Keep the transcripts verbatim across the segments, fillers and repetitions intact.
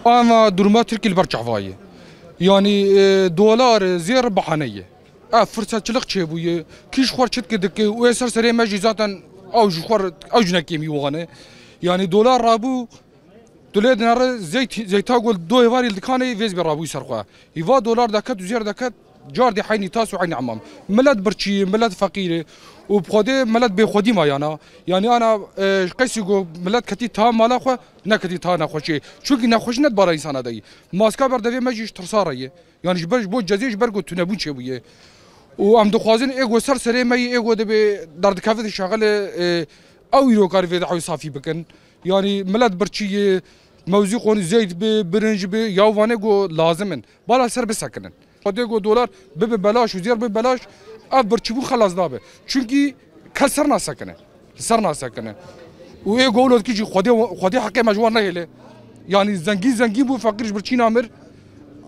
Ama duruma Tirkî li ber çava ye. Yanî, e, dolar, e, zêr bahane ye. Ev firsetçilik çêbûye. Kî ji xwe çitki dike û ê ser serê me jî zaten ew ji xwe, ew ji nekêmî wan e. Yanî dolar rabû, tu lê dinere zeyt, zeyta ku do hêvarî li dikanê vêz bê rabûyî ser xwe. Hîva dolar deket û zêr deket, car dê heynî tas û heynî emam. Milet birçî ye, milet feqîr e. Û bi xwedê milet bêxwedî mayana. Yanî ana, e, qeysî ku milet ketî ta mala xwe, neketî ta nexweşiyê. Çunkî nexweşî ne di bara însana de yî. Maska ber devê me jî ji tirsa re ye. Yanî ji ber, ji bo ceziyê, ji ber ku tunebûn çêbûye. Û em dixwazin ê ku ser serê me yî, ê ku dibê derdikevin şexilê, e, ew îro karî vê dehewî safî bikin. Yanî milet birçî ye, mewzî qonî zeyt bi, birinc bi, ya vanê ku lazim in. Bala ser bisekinin. Xwedê ku dolar bibe belaş û zêr bibe belaş, ev birçîbûn xelas nabe. Çunkî kes ser nasekine. Li ser nasekine. Û ê ku wilo dikî jî Xwedê, Xwedê heqê me ji wan nehêle. Yanî zengîn zengîn bû, feqîr ji birçî namir.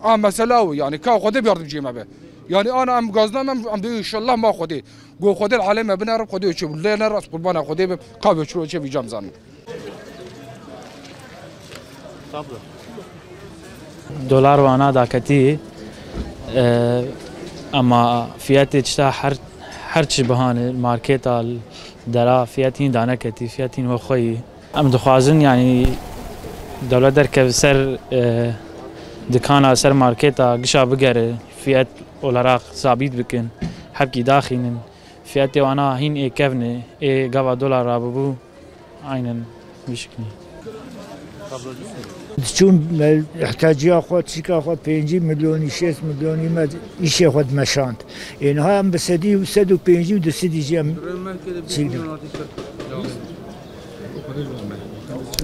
A mesela ew, yanî ka Xwedê bi yardimciyê me be. Yanî ana em gazna em, em dê inşallah ma Xwedê. Ku Xwedê li halê me binere, Xwedê çê bû lê nere, ez qurbana Xwedê bim. Ka be çiro çê vî cam zanin. Dolar wana daketî, e, ama fiyetê çita her, her çi bihane, marketa, dera, fiyet hîn daneketî, fiyet hîn wexweyî. Em dixwazin, yanî, dewlet derkeve ser, e, dikana, ser marketa, gişa bigere, fiyet olarak sabît bikin, hepkî daxînin. Fiyetê wana hîn ê kevn e, ê gava dolar rabûbû, aynen vî şiklî. Diçûn me ihtiyaciya xwe, çîka xwe pêncî milyonî, şêst milyonî me îşê xwe dimeşand. Ê niha em bi sedî û sed û pêncî û du sedî jî em çî.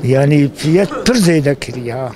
Yanî fiyet pir zêde kiriye ha.